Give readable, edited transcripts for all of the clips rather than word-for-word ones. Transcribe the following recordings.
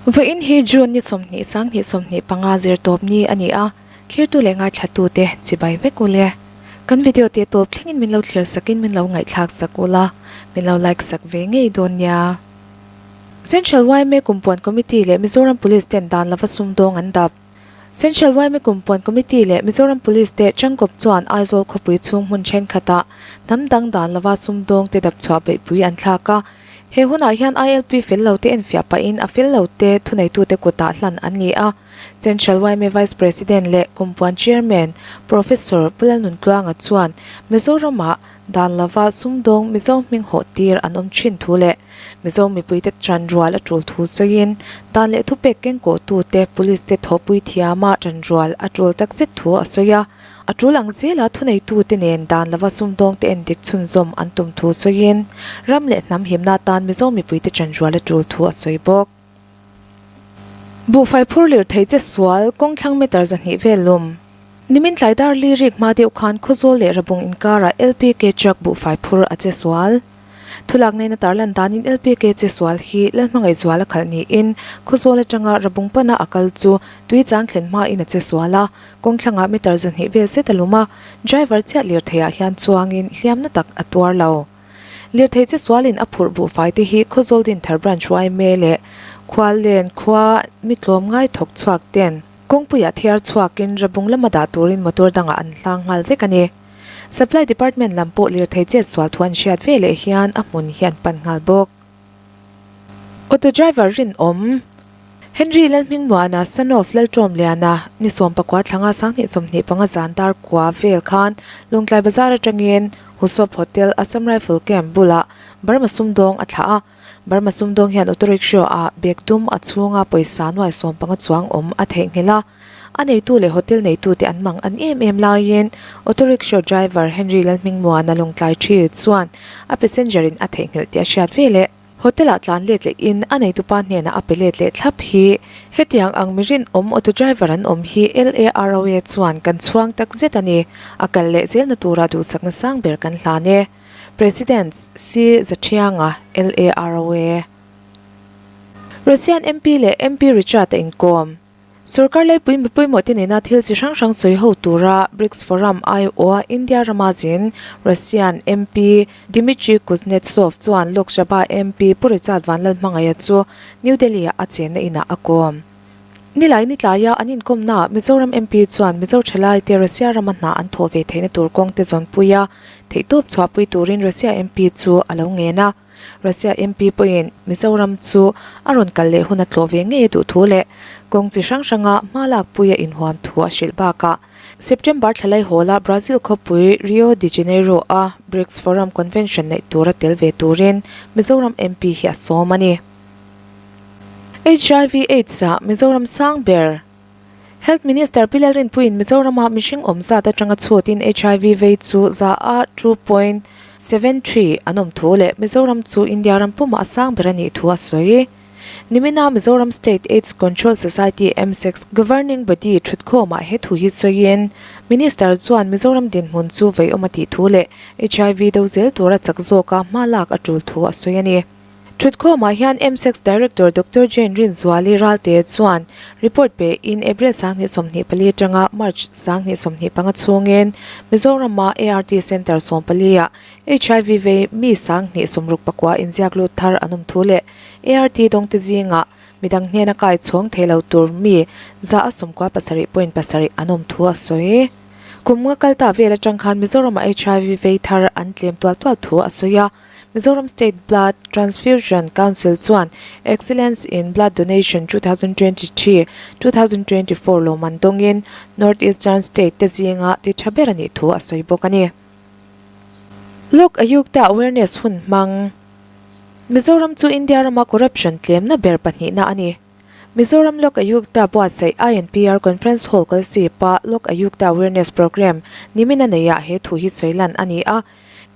Vawiin hi June ni 20 sanghnih 25 zirtawp ni a ni a, thlirtu leh ngaithlatute chibai vek ule. Kan video te tawp thlengin min lo thlir sakin min lo ngaihthlak sak ula, min lo like sak ve ngei dawn nia. Central yma Kumpuan Committee leh Mizoram Police ten dan lova sumdawng an dap. Central yma Kumpuan Committee leh Mizoram Police te tangkawp chuan Aizawl khawpui chhung hmun thenkhatah hnam dang dan lova sumdawng te dap chhuah beihpui an thlak a. He hunah hian ILP fel lo te enfiah pahin a fel lo te thuneitute kutah hlan an ni a. Central yma Vice President leh Kumpuan Chairman Professor Pu Lalnuntluanga chuan Mizoramah dan lova sumdawng Mizo hming hawh tir an awm thin thu leh Mizo mipuite tanrual a tul thu sawiin dan leh thupek kengkawhtute Police te thawhpui thiama tanrual a tul takzet thu a sawi a. A tul ang zela thuneitute nen dan lova sumdawngte endik chhunzawm an tum thu sawiin ram leh hnam himna atan Mizo mipuite tanrual a tul thu a sawi bawk. Buhfai phur lirthei che sual kawngthlang meter 200 vel lum. Nimin tlai dar li rik hma deuh khan Khawzawl leh Rabung inkarah LPK truck buhfai phur a che sual. Thulak nena tarlan danin LPK che sual hi Lalhmangaihzuala khalh niin Khawzawl atanga Rabung pana a kal chu tui chang thlen hmain a che sual a, kawngthlangah meter 200 vel zet a lum a, driver chiah lirtheiah hian chuangin hliamna tak a tuar lo. Lirthei che sualin a phurh buhfai te hi Khawzawl Dinthar Branch yma leh Khuallen khua mi tlawm ngai thawk chhuak ten kawngpuiah thiar chhuakin Rabung lama dah turin motor dangah an hlang nghal vek a ni. Supply Department lam pawh lirthei chet sual thu an hriat ve leh hian a hmun hi an pan nghal bawk. Auto driver rinawm Henry Lalhmingmuana, son of Lalṭawmliana, ni 19 thlanga 2025 zan dar kua vel khan Lawngtlai Bazar atangin Husop Hotel Assam Rifle Camp bulah Burma sumdawng a thlah a. Burma sumdawng hian auto rickshaw ah bag dum a chhunga pawisa nuai 15 chuang awm a theihnghilh a. A neitu leh hotel neitute an mang an em em laiin auto rickshaw driver Henry Lalhmingmuana Lawngtlai thi chuan a passenger in a theihnghilh tih a hriat ve leh. Hotel ah tlan let leh in a neitupa hnenah a pe let leh thlap hi. Hetiang ang mi rinawm auto driver an awm hi LAROA chuan kan chhuang tak zet a ni. A kal leh zelna tura duhsakna sang ber kan hlan e. President C Zathianga, LAROA. Russian MP leh MP Richard a inkawm. Sorkar laipui mipui mawhte nena thil chi hrang hrang sawi ho tura BRICS Forum aiawha India rama zin Russian MP Dmitry Kuznetsov chuan Lok Sabha MP Pu Richard Vanlalhmangaia chu New Delhi-ah a chenna inah a kawm. Nilai ni tlaia an inkawmnaah Mizoram MP chuan Mizo thalaite Russia rama hna an thawh ve theihna tur kawngte zawnpuia theihtawp chhuahpui turin Russia MP chu a lo ngen a. Russia MP pawhin Mizoram chu a rawn kal leh hun a tlawh ve ngei a duh thu leh kawng chi hrang hranga hma lakpuia inhuam thu a hrilh bakah September thlalai hawla Brazil khawpui Rio de Janeiro-a BRICS Forum Convention neih tura tel ve turin Mizoram MP hi a sawm a ni. HIV AIDS-ah Mizoram sang ber. Health Minister Pi Lalrinpuiin Mizorama mihring awm zat atanga chhutin HIV vei chu za a 2.73 an awm thu leh Mizoram chu India ram pumah a sang ber a nih thu a sawi. Nimina Mizoram State AIDS Control Society, MSACS, Governing Body thutkhawmah he thu hi sawiin Minister chuan Mizoram dinhmun chu veiawm a tih thu leh HIV do zel tura chak zawka hma lak a tul thu a sawi a ni. Thutkhawmah hian MSACS Director Doctor Jane Rinzuali Ralte chuan report pe in April 2024 atanga March 2025 chhungin Mizorama ART Centre 14 ah HIV vei mi 269 inziak lut thar an awm thu leh ART dawngte zingah midang hnena kai chhawng thei lo tur mi 97.7 an awm thu a sawi. Kum nga kal ta vel atang khan Mizorama HIV vei thar an tlem tual tual thu a sawi a. Mizoram State Blood Transfusion Council chuan Excellence in Blood Donation 2023, 2024 lawmman dawngin North Eastern State te zinga ti tha ber a nih thu a sawi bawk a ni. Lok Ayukta Awareness hun hmang Mizoram chu India rama corruption tlemna ber pahnihna a ni. Mizoram Lok Ayukta buatsaih INPR Conference Hall kalsipa Lok Ayukta Awareness Programme nimina neiah he thu hi sawi lan a ni a.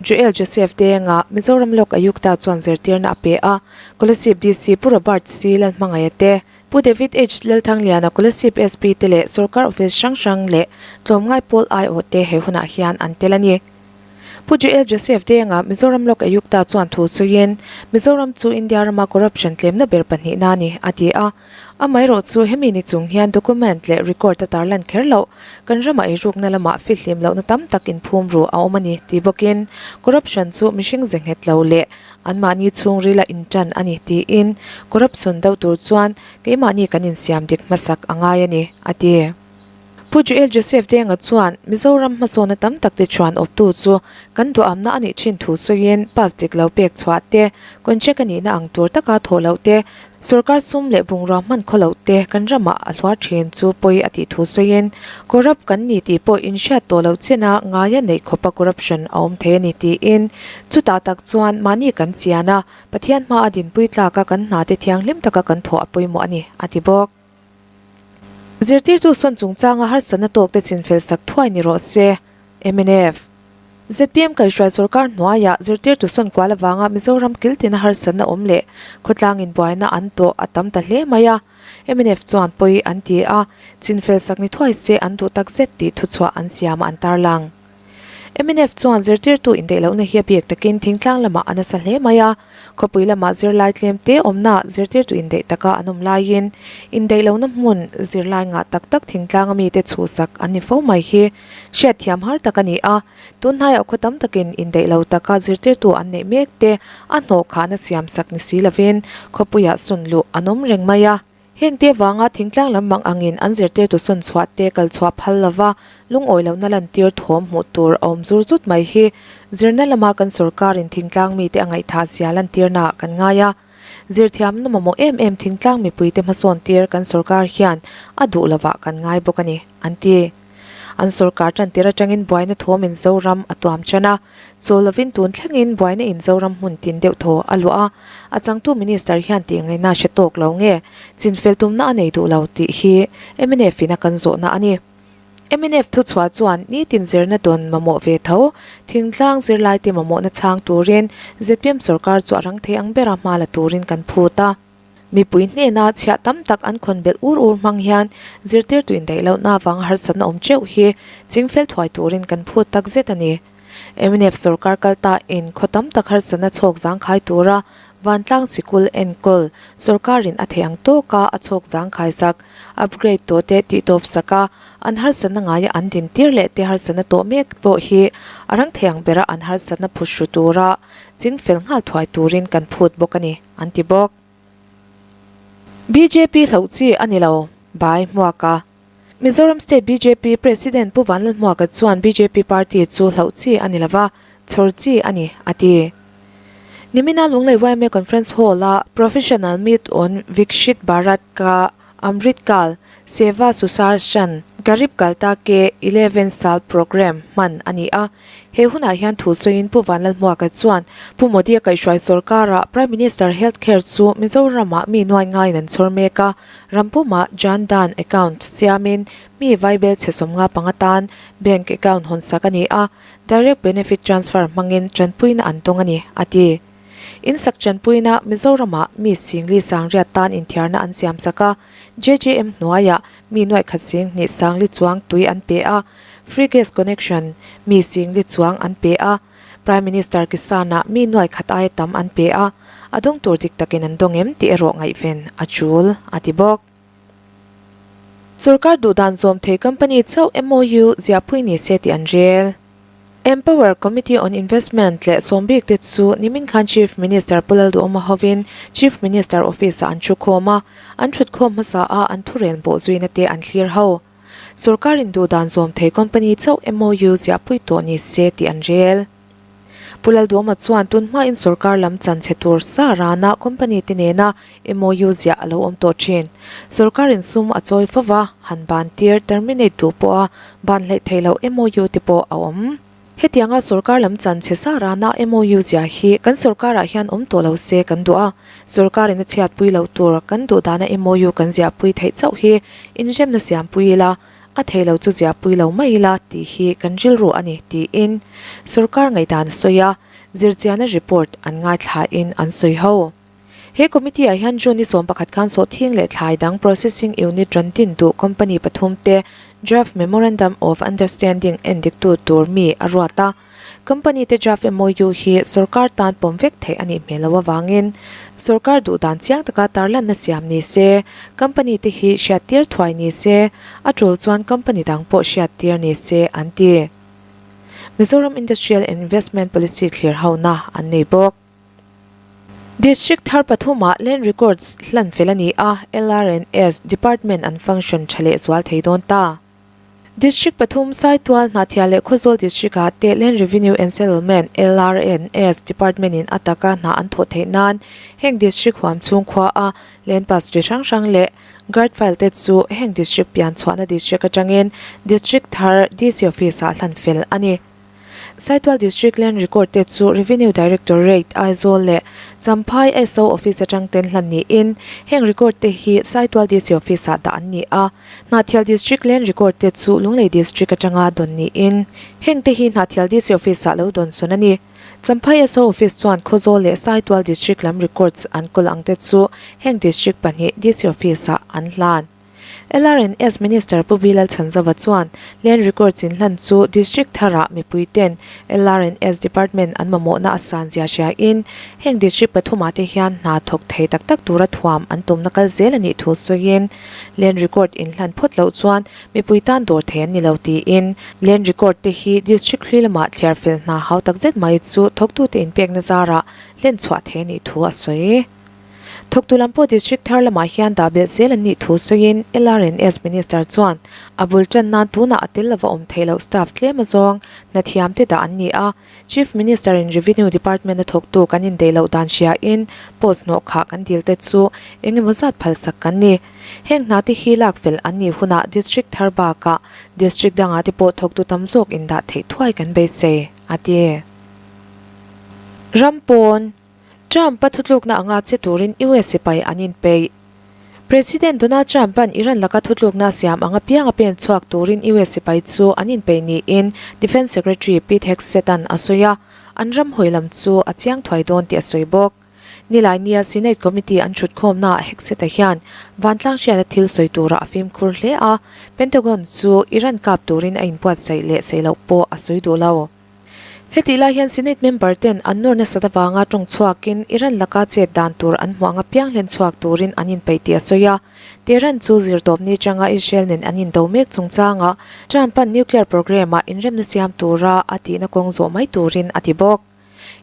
Joel Joseph Denga, Mizoram Lok Ayukta chuan zirtirna a pe a, Kolasib DC Pu Robert C Lalhmangaia te, Pu David H Lalthangliana Kolasib SP te leh sorkar office hrang hrang leh tlawmngai pawl aiawh te he hunah hian an tel a ni. Pu Joel Joseph Denga, Mizoram Lok Ayukta chuan thu sawiin, Mizoram chu India rama corruption tlemna ber pahnihna a ni, a ti a. Amaherawh chu hemi ni chung hian document leh record a tarlan kher loh, kan rama eirukna lamah fihlim lohna tam tak inphum ru a awm a ni tih bawkin corruption chu mihring ze nghet lo leh anmahni chhungrila intan a ni tiin corruption deuh tur chuan keimahni kan insiam dik hmasak a ngai a ni, a ti. Pu Joel Joseph Denga chuan Mizoram hmasawnna tam tak te chuan awptu chu kan duhamna a nih thin thu sawiin pass dik lo pek chhuah te, contract a nihna ang tur taka thawh loh te, sorkar sum leh bungrua hman khaw loh te kan ramah a hluar thin chu pawi a tih thu sawiin corrupt kan ni tih pawh inhriat tawh loh chena ngaia neih khawpa corruption a awm thei a ni tiin chutah tak chuan mahni kan chian a, Pathian hmaa a dinpui tlaka kan hna te thianghlim taka kan thawh a pawimawh a ni, a ti bawk. Zirtirtu sawn chungchanga harsatna tawkte chinfel sak thuai ni rawh se, mnf. Zpm kaihhruai sorkar hnuaiah zirtirtu sawn kual avanga Mizoram kiltina harsatna awm leh khawtlangin buaina an tawh a tam ta hle mai a, mnf chuan pawi an ti a, chinfel sak ni thuai se an duh tak zet tih thuchhuah an siam an tarlang. Mnf chuan zirtirtu indaih lohna hi a biak takin thingtlang lamah a nasa hle mai a, khawpui lamah zirlai tlem te awmna zirtirtu indaih taka an awm laiin indaih lohna hmun zirlai ngah tak tak thingtlanga mite chhuhsak an ni fo mai hi hriatthiam har tak a ni a, tun hnaiah khaw tam takin indaih lo taka zirtirtu an neih mek te a hnawhkhahna siamsak ni si lovin khawpuiah sun luh an awm reng mai a. Heng te vanga thingtlang lam mang angin an zirtirtu sawn chhuah te kal chhuah phal lova lungawi lohna lantir thawm hmuh tur a awm zur zut mai hi zirna lama kan sorkarin thingtlang mite a ngaihthah zia lantirna ah kan ngai a. Zirthiamna mamawh em em thingtlang mipuite hmasawn tir kan sorkar hian a duh lovah kan ngai bawk a ni, an ti. An sorkar tantir atangin buaina thawmin Zoram a tuam tan a, chaw lovin tun thlengin buaina in Zoram hmun tin deuh thaw a luah a, a changtu Minister hian tih ngaihna hre tawk lo nge chinfel tumna a nei duh lo tih hi mnf in a kan zawhna a ni. Mnf thuchhuah chuan nitin zirna dawn mamawh ve tho, thingtlang zirlaite mamawhna chhang turin zpm sorkar chu a rang thei ang bera hma la turin kan phut a. Mipui hnena chhiah tam tak an khawn belh ur ur hmang hian zirtirtu indaih lohna avanga harsatna awm teuh hi chingfel thuai turin kan phut tak zet a ni. Mnf sorkar kal ta in khaw tam tak harsatna chhawk zangkhai tura vantlang sikul enkawl sorkarin a theih ang tawka a chhawk zangkhai sak, upgrade tawh te tihtawp sak a, an harsatna ngaia an din tir leh te harsatna tawh mek pawh hi a rang thei ang bera an harsatna phuthru tura chingfel nghal thuai turin kan phut bawk a ni. an ti bawk. Bjp hlauh chi a ni lo, Bai Hmuaka. Mizoram State bjp President Pu Vanlalhmuaka chuan bjp party chu hlauh chi a ni lova, chhawr chi a ni, a ti. Nimina Lunglei yma Conference Hall-a Professional Meet on Vikshit Bharat Ka Amrit Kaal Seva Susashan Garib Kalta Ke 11 Saal Programme hman a ni a. He hunah hian thu sawiin Pu Vanlalhmuaka chuan Pu Modi-a kaihhruai sorkarah Prime Minister Health Care chu Mizoramah mi nuai ngaiin an chhawr mek a, rampumah Jan Dhan account siamin mi vaibel chhe 50 panga tan bank account hawnsak a ni a, Direct Benefit Transfer hmangin tanpuina an tawng a ni, a ti. Insak tanpuina Mizoramah mi singli sangriat tan inthiarna an siamsak a, JJM hnuaiah mi nuaikhat sing hnih sangli chuang tui an pe a, Free gas connection mi singli chuang an pe a, Prime Minister Kisan-ah mi nuaikhat aia tam an pe a, a dawng tur dik takin an dawng em tih erawh ngaihven a tul, a ti bawk. Sorkar duhdan zawm thei company chauh MOU ziahpui ni se tih an rel. Empower Committee on Investment leh sawmbik te chu nimin khan Chief Minister Pu Lalduhawma hovin Chief Minister Office-ah an thukhawm a, an thutkhawm hmasa a an thurel bawh zuina te an thlir ho. Sorkarin duhdan zawm thei company chauh MOU ziahpui tawh ni se tih an rel. Pu Lalduhawma chuan tun hmain sorkar lam chan chhe tur sa rana company te nena MOU ziah a lo awm tawh thin. Sorkarin sum a chawi fo va, han ban tir, terminate, duh pawha ban hleih theih loh MOU te pawh a awm. Hetianga sorkar lam chan chhe sa rana MOU ziah hi kan sorkarah hian awm tawh lo se kan duh a, sorkarin a chhiatpui loh tur kan duh dana MOU kan ziahpui theih chauh hi inremna siampui ila, a thei lo chu ziahpui lo mai ila tih hi kan rilru a ni tiin sorkar ngaihdan a sawi a, zirchianna report an ngaithlain an sawi ho. He committee ah hian June ni 11 khan sawhthing leh thlai dang processing unit rawn din duh company pathum te. Draft Memorandum of Understanding endiktu tur mi a ruat a. Company te draft MOU hi sorkar tan pawm vek theih a nih hmel loh avangin sorkar duh dan chiang taka tarlanna siam ni se, company te hi hriattir thuai ni se, a tul chuan company dang pawh hriattir ni se an ti. Mizoram Industrial and Investment Policy thlir hona an nei bawk. District thar pathumah Land Records hlan fel a ni a, LRNS Department an function tha leh zual thei dawn ta. District pathum Saitual, Hnahthial leh Khawzawl District-ah te Land Revenue and Settlement, LRNS, Department-in a taka hna an thawh theih nan heng district huam chhung khua a land pass chi hrang hrang leh guard file te chu heng district pian chhuahna district atangin district thar DC Office-ah hlan fel a ni. Saitual District Land Record te chu Revenue Directorate, Aizawl leh Champhai SO Office atang ten hlan niin heng record te hi Saitual DC Office-ah dah an ni a. Hnahthial District Land Record te chu Lunglei District atanga dawn niin heng te hi Hnahthial DC Office-ah lo dawn sawn a ni. Champhai SO Office chuan Khawzawl leh Saitual District lam records an kawl ang te chu heng District pahnih DC Office-ah an hlan. LRNS Minister Pu Bilal Chhanzova chuan Land Record chinhlan chu District tharah mipui ten LRNS Department an mamawhna a san zia hriain heng District pathumah te hian hna thawk thei tak tak tura thuam an tumna kal zel a nih thu sawiin Land Record inhlan phawt loh chuan mipui tan dawr thei an ni lo tiin Land Record te hi District hlui lamah thliar fel hna hau tak zet mai chu thawktute inpekna zarah hlen chhuah thei a nih thu a sawi. Thawktu lam pawh District thar lamah hian dah belh zel an nih thu sawiin LRNS Minister chuan a bul tan nan tunah a tel lova awm theih loh staff tlem azawng hnathiam te dah an ni a. Chief Minister in Revenue Department a thawktu kan indeih loh dan hriain post hnawh khah kan dil te chu eng emaw zat phalsak kan ni. Heng hna te hi lak fel an nih hunah District thar bakah District dangah te pawh thawktu tam zawk indah theih thuai kan beisei, a ti. Ram pawn. Trump-a thutlukna anga che turin US sipai an inpeih. President Donald Trump-a'n Iran laka thutlukna a siam ang apiang a pen chhuak turin US sipai chu an inpeih niin Defence Secretary Pete Hegseth-a'n a sawi a, an ram hawi lam chu a chiang thuai dawn tih a sawi bawk. Nilai nia Senate Committee an thutkhawmnaah Hegseth-a hian vantlang hriata thil sawi turah a fimkhur hle a, Pentagon chu Iran kap turin a inbuatsaih leh saih loh pawh a sawi duh lo. Hetih lai hian Senate member ten an nawr nasat avanga tawng chhuakin Iran laka chet dan tur an hmuh anga piang hlen chhuak turin an inpeih tih a sawi a. Tehran chu zirtawpni atanga Israel nen an indo mek chungchangah Trump-a'n nuclear program-ah inremna siam tura a tihna kawng zawh mai turin a ti bawk.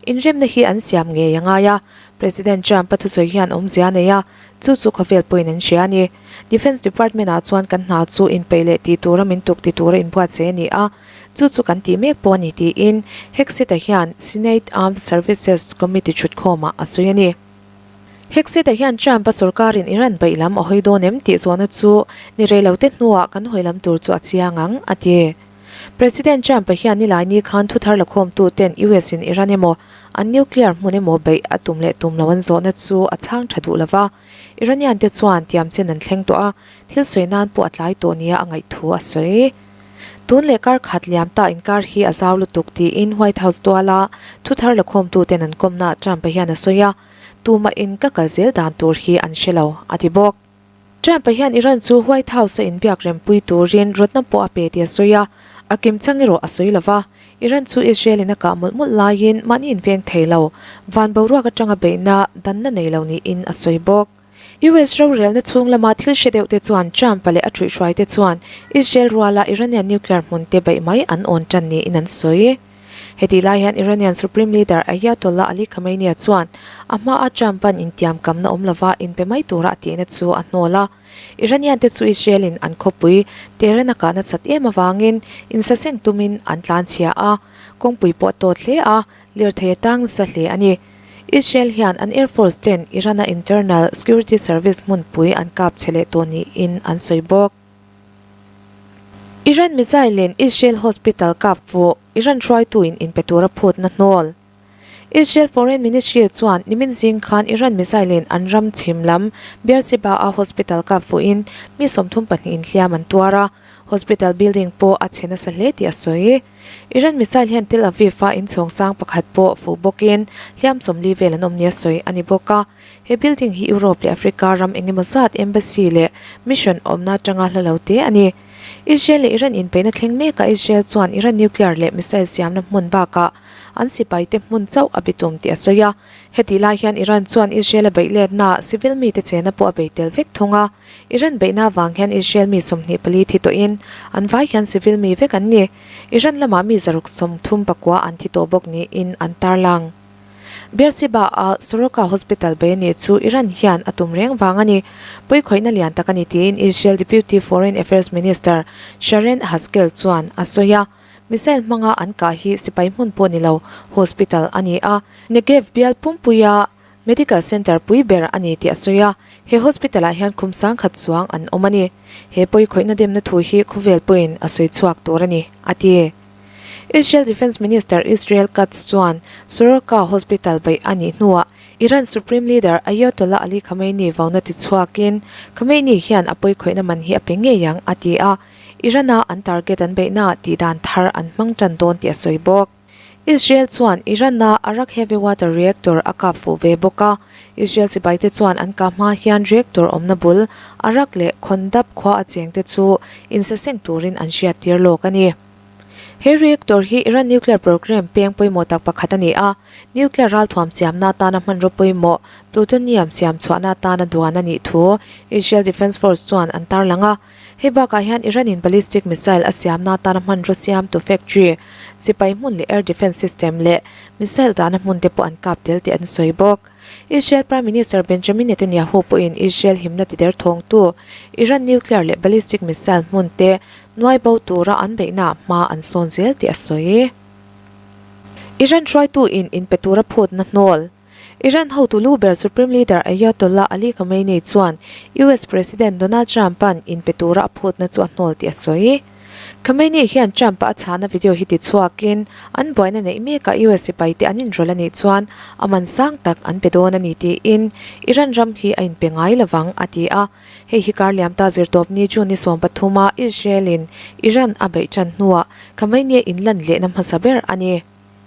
Inremna hi an siam ngei a ngai a, President Trump-a thusawi hian awmzia a nei a, chu chu khawvel pawhin an hria a ni. Defence Department-ah chuan kan hna chu inpeih leh tih tura min tuk ti tura inbuatsaih a ni a, chu chu kan tih mek pawh a ni tiin Hegseth-a hian Senate Armed Services Committee thutkhawmah a sawi a ni. Hegseth-a hian Trump-a sorkarin Iran beih lam a hawi dawn em tih zawhna chu ni reilote hnuah kan hawi lam tur chu a chiang ang, a ti. President Trump-a hian nilaini khan thuthar lakhawmtuten US-in Iran emaw an nuclear hmun emaw beih a tum leh tum lo an zawhna chu a chhang tha duh lova, Iranian te chuan tiam chen an thleng tawh a, thil sawi nan pawh a tlai tawh nia a ngaih thu a sawi. Tun leh kar khat liam ta inkar hi a zau lutuk tiin White House tuala thuthar lakhawmtuten an kawmnaah Trump-a hian a sawi a, Tumahin ka kal zel dan tur hi an hre lo, a ti bawk. Trump-a hian Iran chu White House-a inbiak rempui turin rawtna pawh a pe tih a sawi a, a kimchang erawh a sawi lo va. Iran chu Israel-in a kah mawlh mawlh laiin mahni inveng thei lo, van boruak atanga beihna danna nei lo niin a sawi bawk. US rorelna chhung lama thil hre deuhte chuan Trump-a leh a ṭhuihhruaite chuan Israel ruala Iranian nuclear hmunte beih mai an awn ṭan niin an sawi. Hetih lai hian Iranian Supreme Leader Ayatollah Ali Khamenei chuan a hmaa Trump-a'n intiamkamna awm lova inpe mai tura a tihna chu a hnawl a. Iranian te chu Israel-in an khawpui Tehran a kahna chat em avangin insaseng tumin an tlanchhia a, kawngpui pawh a tawt hle a, lirthei a tang nasa hle a ni. Israel hian an Air Force ten Iran-a Internal Security Service hmunpui an kap chhe leh tawh niin an sawi bawk. Iran missile in Israel hospital kap fuh, Iran hruaituin inpe tura phutna hnawl. Israel Foreign Ministry chuan nimin zing khan Iran missile in an ram chhim lam Beersheba-a hospital kap fuhin mi 32 in hliam an tuar a, hospital building pawh a chhe nasa hle tih a sawi. Iran missile hian Tel Aviv-a inchhawng sang pakhat pawh fuh bawkin hliam 40 vel an awm nia sawi a ni bawk a. He building hi Europe leh Africa ram engemaw zat embassy leh mission awmna atanga hla lo te a ni. Israel leh Iran inpeihna thleng mekah Israel chuan Iran nuclear leh missile siamna hmun bakah an sipaite hmun chauh a bitum tih a sawi a. Hetih lai hian Iran chuan Israel a beih letnaah civil mite chena pawh a bei tel vek thung a. Iran beihna avang hian Israel mi 24 thi tawhin an vai hian civil mi vek an ni. Iran lamah mi 139 an thi tawh bawk niin an tarlang. Beersheba-a Soroka Hospital bei a nih chu Iran hian a tum reng vang a ni. Pawikhawihna lian tak a ni tiin Israel Deputy Foreign Affairs Minister Sharon Haskel chuan a sawi a. Missile hmanga an kah hi sipai hmun pawh ni lo hospital a ni a. Negev bial pumpuia Medical Centre pui ber a ni tih a sawi a. He hospital-ah hian khum sangkhat chuang an awm a ni. He pawikhawihna demna thu hi khawvel pawhin a sawi chhuak tur a ni, a ti. Israel Defence Minister Israel Katz chuan Soroka Hospital beih a nih hnuah Iran Supreme Leader Ayatollah Ali Khamenei vauna ti chhuakin Khamenei hian a pawikhawihna man hi a pe ngei ang a ti a, Iran-a an target an beihnaah tihdan thar an hmang tan dawn tih a sawi bawk. Israel chuan Iran-a Arak Heavy Water Reactor a kap fuh ve bawk a, Israel sipaite chuan an kah hma hian reactor awmna bul Arak leh Khondab khua a chengte chu insaseng turin an hriattir lawk a ni. He reactor hi Iran nuclear program peng pawimawh tak pakhat a ni a, nuclear ralthuam siamna atana hmanraw pawimawh plutonium siam chhuahna atana duan a nih thu Israel Defense Force chuan an tarlang a. Hei bakah hian Iran-in ballistic missile a siamna atana hmanraw siamtu factory, sipai hmun leh air defense system leh missile dahna hmun te pawh an kap tel tih an sawi bawk. Israel Prime Minister Benjamin Netanyahu pawhin Israel himna tider thawngtu Iran nuclear leh ballistic missile hmun te Nuai bo tura an beihnaah hma an sawn zel tih a sawi. Iran hruaitu in inpe tura phutna hnawl. Iran hotu lu ber Supreme Leader Ayatollah Ali Khamenei chuan US President Donald Trump-a'n inpe tura a phutna chu a hnawl tih a sawi. Khamenei hian Trump-a a chhahna video hi tichhuakin an buaina neih mekah US sipaite an inrawlh a nih chuan a man sang tak an pe dawn a ni tiin Iran ram hi a inpe ngai lovang a ti a. Hei hi kar liam ta zirtawpni June ni 13 a Israel in Iran a beih tan hnuah Khamenei a inlan lehna hmasa ber a ni.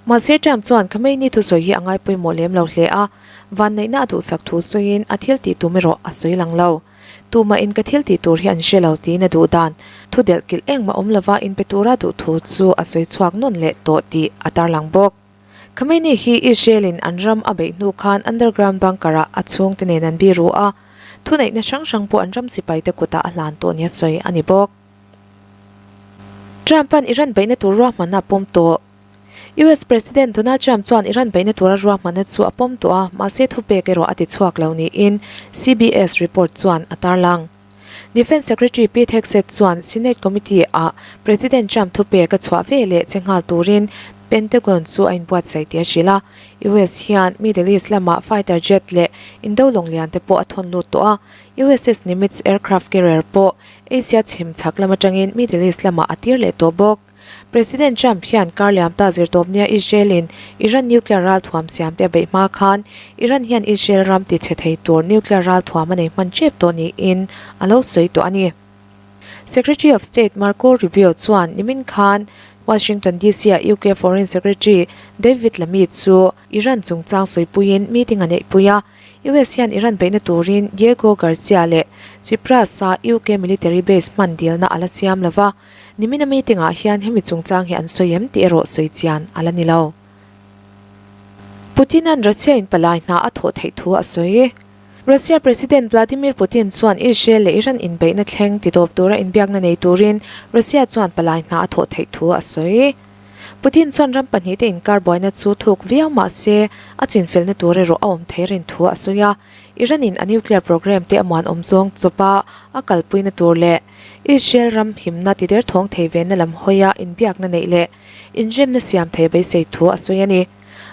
Mahse Trump chuan Khamenei thusawi hi a ngai pawimawh lem lo hle a, vanneihna a duhsak thu sawiin a thil tih tum erawh a sawi lang lo. Tumah in ka thil tih tur hi an hre lo tiin a duh dan, thu delh kilh engmah awm lova inpe tura duh thu chu a sawi chhuak nawn leh tawh tih a tarlang bawk. Khamenei hi Israel-in an ram a beih hnu khan underground bunker-ah a chhungte nen an biru a, thuneihna hrang hrang pawh an ram sipaite kutah a hlan tawh nia sawi a ni bawk. Trump-a'n Iran beihna tur ruahmanna a pawm tawh. US President Donald Trump chuan Iran beihna tura ruahmanna chu a pawm tawh a, mahse thupek erawh a tichhuak lo niin CBS report chuan a tarlang. Defence Secretary Pete Hegseth chuan Senate Committee-ah President Trump thupek a chhuah ve leh che nghal turin Pentagon chu a inbuatsaih tih a hrilh a. US hian Middle East lamah fighter jet leh indo lawng lian te pawh a thawn lut tawh a. USS Nimitz aircraft carrier pawh Asia chhim chhak lam atangin Middle East lamah a tir leh tawh bawk. President Trump hian kar liam ta zirtawpnia Israel-in Iran nuclear ralthuam siamte a beih hma khan Iran hian Israel ram tichhe thei tur nuclear ralthuam a nei hman tep tawh niin a lo sawi tawh a ni. Secretary of State Marco Rubio chuan nimin khan Washington DC-ah UK Foreign Secretary David Lammy chu Iran chungchang sawipuiin meeting a neihpui a. US hian Iran beihna turin Diego Garcia leh Cyprus-a UK military base hman dilna a la siam lo va. Nimina meeting ah hian hemi chungchang hi an sawi em tih erawh sawi chian a la ni lo. Putin-a'n Russia-in palai hna a thawh theih thu a sawi. Russia President Vladimir Putin chuan Israel leh Iran inbeihna thleng titawp tura inbiakna nei turin Russia chuan palai hna a thawh theih thu a sawi. Putin chuan ram pahnihte inkar buaina chu thuk viau mah se a chinfelna tur erawh a awm thei rin thu a sawi a. Iran-in a nuclear program te a muanawm zawng chawpa a kalpuina tur leh Israel ram himna ti derthawng thei venna lam hawia inbiakna neih leh inremna siam thei beisei thu a sawi a ni.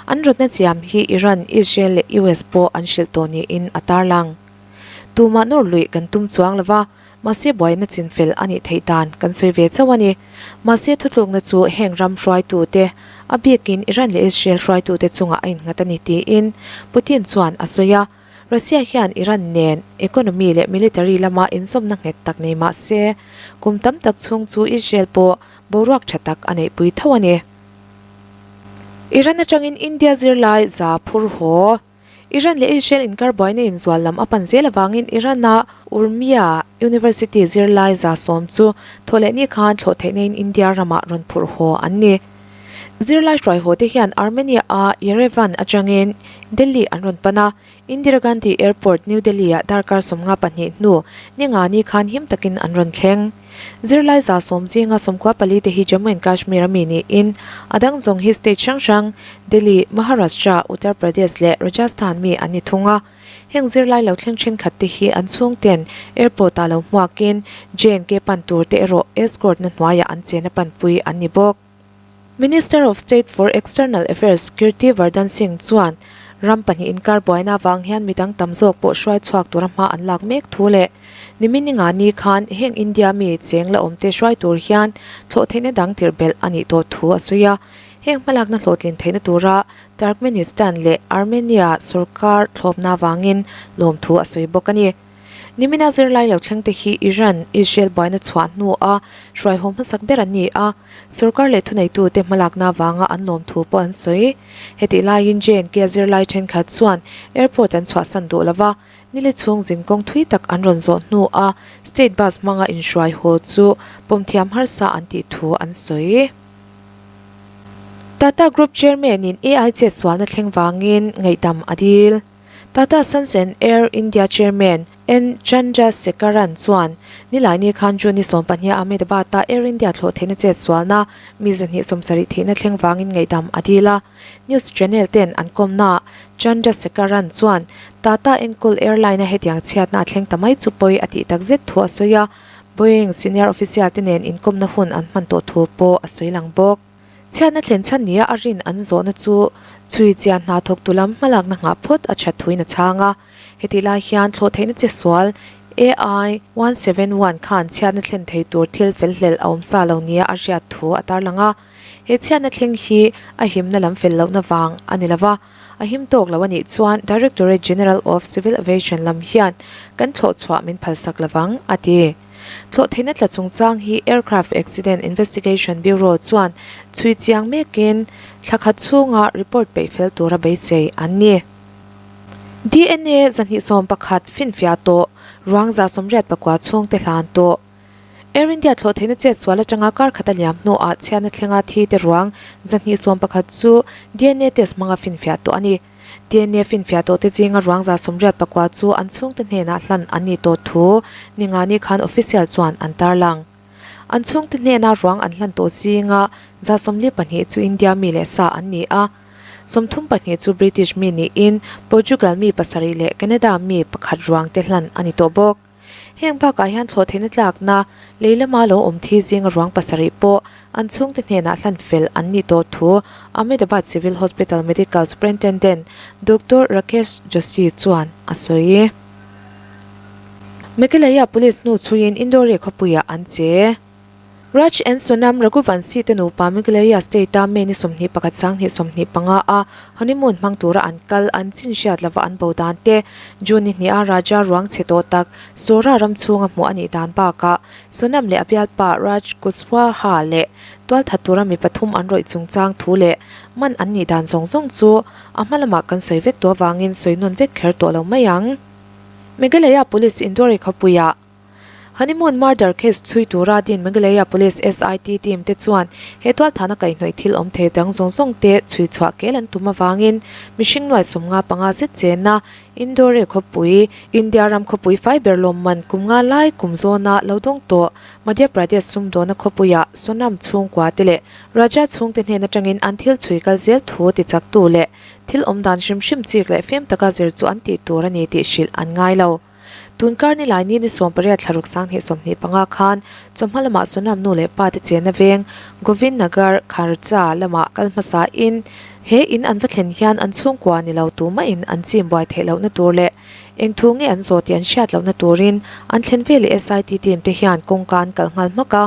An rawtna siam hi Iran, Israel leh US pawh an hrilh tawh niin a tarlang. Tumah nawr luih kan tum chuang lo va, mahse buaina chinfel a nih theih dan kan sawi ve chauh a ni. Mahse thutlukna chu heng ram hruaitute, a bikin Iran leh Israel hruaitute chungah a innghat a ni tiin Putin chuan a sawi a. Russia hian Iran nen economy leh military lama inzawmna nghet tak nei mah se, kum tam tak chhung chu Israel pawh boruak tha tak a neihpui tho a ni. Iran atangin India zirlai za phur haw. Iran leh Israel inkar buaina inzual lam a pan zel avangin Iran-a Urmia University zirlai 110 chu thawhlehni khan thlawh theihna in India ramah rawn phurh haw an ni. Zirlai hruai haw te hian Armenia-a Yerevan atangin Delhi an rawn pan a, Indira Gandhi Airport, New Delhi-ah darkar 52 hnu ni nga ni khan him takin an rawn thleng. Zirlai 110 zinga 94 te hi Jammu and Kashmir a mi niin a dang zawng hi state hrang hrang, Delhi, Maharashtra, Uttar Pradesh leh Rajasthan mi an ni thung a. Heng zirlai lo thleng thenkhat te hi an chhungten airport ah lo hmuakin J&K pan tur te erawh escort na hnuaiah an chena panpui an ni bawk. Minister of State for External Affairs Kirti Vardhan Singh chuan ram pahnih inkar buaina avang hian midang tam zawk pawh hruai chhuak tura hma an lak mek thu leh nimin ni nga ni khan heng India mi cheng la awmte hruai tur hian thlawh theihna dang tirh belh a nih tawh thu a sawi a. Heng hmalakna hlawhtlin theihna tura Turkmenistan leh Armenia sorkar thlawpna avangin lawmthu a sawi bawk a ni. Nimina zirlai lo thleng te hi Iran, Israel buaina chhuah hnua hruaihawm hmasak ber an ni a, sorkar leh thuneitute hmalakna avanga an lawmthu pawh an sawi. Hetih laiin J&K zirlai thenkhat chuan airport an chhuahsan duh lova, nili chhung zinkawng thui tak an rawn zawh hnua state bus hmanga inhruai haw chu pawmthiam harsa an tih thu an sawi. Tata Group Chairman in AI chetsualna thleng vangin ngaihdam a dil. Tata Sons and Air India Chairman N Chandrasekaran chuan Nilaini khan June ni 15 Ahmedabad-a Air India thlawh theihna chetsualna mi 270 thihna thleng vangin ngaihdam a dil a. News channel ten an kawmnaah Chandrasekaran chuan Tata enkawl airline-a hetiang chhiatna a thleng ta mai chu pawi a tih takzet thu a sawi a, Boeing senior official te nen inkawmna hun an hman tawh thu pawh a sawi lang bawk. Chhiatna thlen chhan nia a rin an zawhna chu chhui chian hna thawktu lam hmalakna nghah phawt a that thuin a chhang a. Hetih lai hian thlawh theihna che sual AI 171 khan chhiatna thlen thei tur thil fel hlel a awm sa lo nia a hriat thu a tarlang a. He chhiatna thleng hi a himna lam fel lohna vang a ni lova, a him tawk lo a nih chuan Directorate General of Civil Aviation lam hian kan thlawh chhuah min phalsak lovang, a ti. Thlawh theihna tla chungchang hi Aircraft Accident Investigation Bureau chuan chhui chiang mekin thla khat chhunga report peih fel tura beisei an ni. DNA 211 finfiah tawh, ruang 189 chhungte hlan tawh. Air India thlawh theihna chet sual atanga kar khat a liam hnuah chhiatna thlenga thi te ruang 211 chu DNA test hmanga finfiah tawh a ni. DNA finfiah tawhte zinga ruang 89 chu an chhungte hnenah hlan an ni tawh thu Ningani khan official chuan an tarlang. An chhungte hnena ruang an hlan tawh zinga 42 chu India mi leh sa an ni a, 32 chu British mi niin Portugal mi pasarih leh Canada mi pakhat ruangte hlan a ni tawh bawk. Heng bakah hian thlawh theihna tlakna lei lama lo awm thi zinga ruang pasarih pawh an chhungte hnenah hlan fel an nih tawh thu Ahmedabad Civil Hospital Medical Superintendent Doctor Rakesh Joshi chuan a sawi. Meghalaya Police hnu chhuiin Indore khawpuiah an che. Raj and Sonam Raghuvanshi te nupa Meghalaya state-a May ni 21 2025 a honeymoon hmang tura an kal an chin hriat lova an bo dan te, June ni hniha Raja ruang chhe tawh tak Sora ram chhunga hmuh a nih dan bakah Sonam leh a bialpa Raj Kushwaha leh tualthat tura mi pathum an rawih chungchang thu leh man an nih dan zawng zawng chu a hma lamah kan sawi vek tawh avangin sawi nawn vek kher tawh lo mai ang. Meghalaya Police Indore khawpuiah Honeymoon murder case chhui tura din Meghalaya Police SIT team te chuan he tualthana kaihhnawih thil awm thei dang zawng zawng te chhui chhuah kel an tum avangin mihring nuai 55 zet chenna Indore khawpui, India ram khawpui fai ber lawmman kum nga lai kum zawna lo dawng tawh Madhya Pradesh sumdawna khawpuia Sonam chhungkua te leh Raja chhungte hnen atangin an thil chhui kal zel thu tichaktu leh thil awm dan hrim hrim chik leh fim taka zir chu an tih tur a ni tih hrilh an ngai lo. Tun kar ni lai ni ni 18 thlaruk 2025 khan chawhma lamah Sonam nu leh pa te chenna veng Govind Nagar Kharcha lamah kal hmasa in he in an va thlen hian an chhungkua ni lo tumahin an chim buai theih lohna tur leh eng thu nge an zawh tih an hriat lohna turin an thlen veleh SIT team te hian kawngka an kalh nghal hmak a.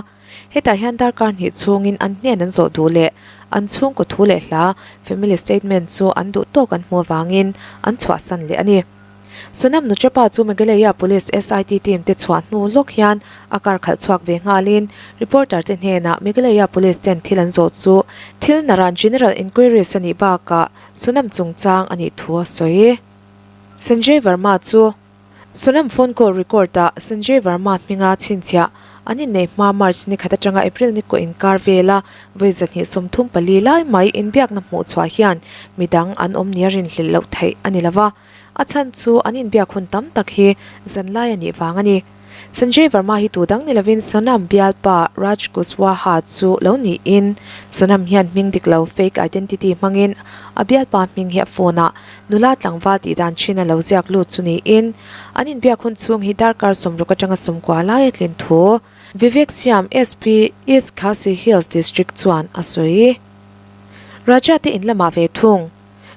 Hetah hian darkar hnih chhungin an hnen an zawh duh leh an chhungkaw thu leh hla, family statement, chu an duh tawk an hmu avangin an chhuahsan leh a ni. Sonam Nuchapa chu Meghalaya Police SIT team te chhuah hnu lawk hian a kar khalh chhuak ve nghalin reporter te hnenah Meghalaya Police ten thil an zawh chu thil naran General Inquiries a nih bakah Sonam chungchang a nih thu a sawi. Sanjay Verma chu Sonam phone call record ah Sanjay Verma hminga chhinchhiah an inneih hma March ni khat atanga April ni kaw inkar vela vawi 234 lai mai inbiakna hmuh chhuah hian midang an awm nia rinhlelh loh theih a ni lova, a chhan chu an inbiak hun tam tak hi zanlai a nih vang a ni. Sanjay Verma hi tu dang ni lovin Sonam bialpa Raj Kushwaha chu lo niin Sonam hian hming dik lo fake identity hmangin a bialpa hming hi a phone ah nula tlangval tih dan thin a lo ziak lut chu niin an inbiak hun chhung hi darkar sawmruk atanga sawmkua lai a tlin thu Vivek Siam SP East Khasi Hills District chuan a sawi. Raja te in lamah ve thung.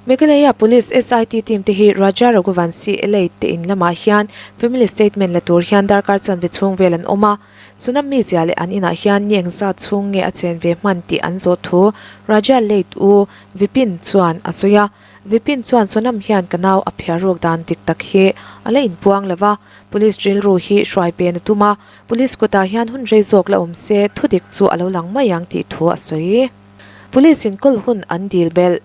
Meghalaya Police SIT team te hi Raja Raghuvanshi Elite te in lamah hian family statement la tur hian darkar chanve chhung vel an awm a, Sunam mizia leh an inah hian ni engzat chhung nge a chen ve hman tih an zawh thu Raja Late U Vipin chuan a sawi a. Vipin chuan Sonam hian ka nau a phiar ruk dan dik tak hi a la inpuang lo va, Police rilru hi hruai pen a tum a, Police kutah hian hun rei zawk la awm se thudik chu a lo lang mai ang tih thu a sawi. Police in kawl hun an dil belh.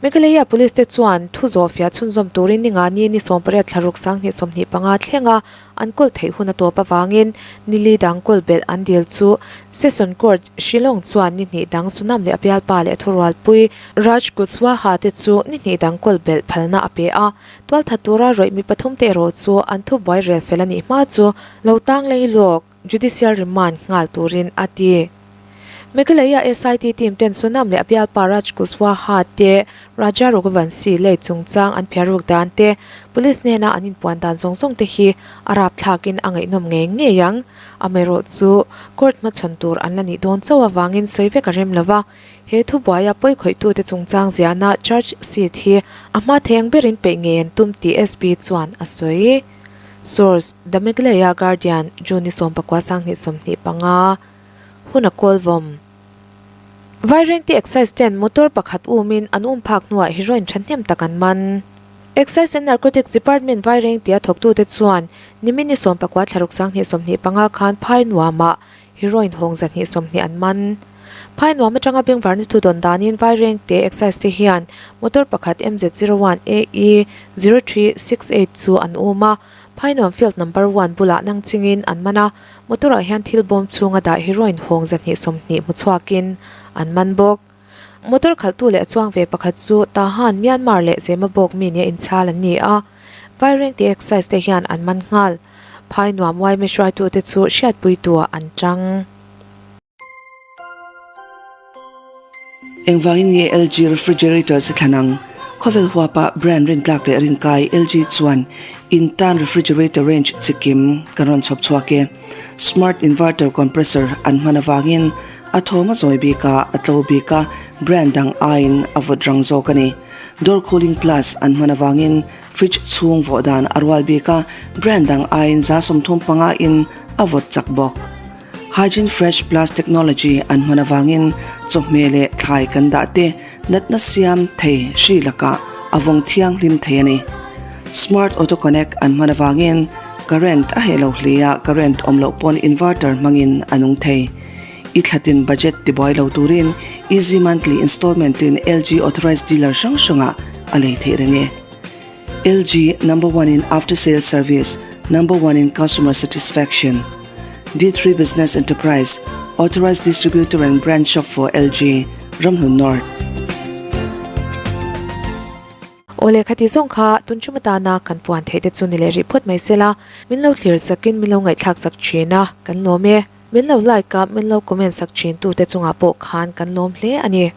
Meghalaya Police te chuan thu zawhfiah chhunzawm turin ni nga ni ni 18 thlaruk 2025 thlenga an kawl theih hun a tawp avangin ni li dang kawl belh an dil chu Session Court Shillong chuan ni hnih dang Sunam leh a bialpa leh a thurualpui Raj Kuchwaha te chu ni hnih dang kawl belh phalna a pe a. Tualthat tura rawih mi pathum te erawh chu an thubuai rel fel a nih hma chu lo tang lei lawk. Judicial remand nghal turin a ti. Meghalaya SIT team ten Sonam leh a bialpa Raj Kushwaha te Raja Raghuvanshi lei chungchang an phiarruk dan te, Police hnena an inpuan dan zawng zawng te hi a rapthlakin a ngaihnawm ngei ngei ang. Amaherawh chu court hmachhawn tur an la nih dawn chauh avangin sawi vek a rem lo va, he thubuaia pawikhawih-tute chungchang ziahna charge sheet hi a hma thei ang berin peih ngei an tum tih SP chuan a sawi. Source, The Meghalaya Guardian, June ni 19 2025, hun a kawl vawm. Vairengte Excise ten motor pakhat umin an um phak hnuah heroin thahnem tak an man. Excise and Narcotics Department Vairengtea thawktute chuan nimin ni 19 thlaruk 2025 khan phai nuamah Heroin hawng 220 an man. Phai nuam atanga bengvarna thu dawn danin Vairengte Excise te hian motor pakhat MZ 01 AE 0368 chu an um a, Phai nuam field number one bulah nang chingin an man a, motor ah hian thil bawm chhunga dah heroin hawng 220 hmu chhuakin an man bawk. Motor khalhtu leh a chuang ve pakhat chu Tahan, Myanmar leh Zemabawk mi nia inchhal an ni a, Vairengte Excise te hian an man nghal. Phai nuam yma hruaitute chu hriatpuituah an tang. Engvangin nge LG refrigerators a thlan ang? Khawvel huapa brand rintlak leh rinkai LG chuan in tan refrigerator range chikim kan rawn chhawp chhuak e. Smart inverter compressor an hman avangin a thawm a zawi bik a, a tlo bik a, brand dang aiin a vawt rang zawk a ni. Door cooling plus an hman avangin Fridge chhung vawh dan a rual bik a, brand dang aiin 35 in a vawt chak bawk. Hygiene Fresh Plus technology an hman avangin chawhmeh leh thlai kan dah te natna siam thei hri lakah a vawng thianghlim thei a ni. Smart Auto Connect an hman avangin current a heh lo hle a, current awm loh pawn inverter hmangin a nung thei. I thlatin budget tibuai lo turin Easy Monthly Installment in LG Authorized Dealer hrang hrangah a lei theih reng e. LG number one in after sales service, number one in customer satisfaction. D3 Business Enterprise, authorized distributor and brand shop for LG, Ramhlun North. Aw lehkha tih zawng kha tun ṭum atana kan puan theih te chu ni leh rih phawt mai sela, min lo thlir sakin min lo ngaihthlak sak ṭhin a, kan lawm e. Min lo like a, min lo comment sak ṭhin tute chungah pawh khan kan lawm hle a ni.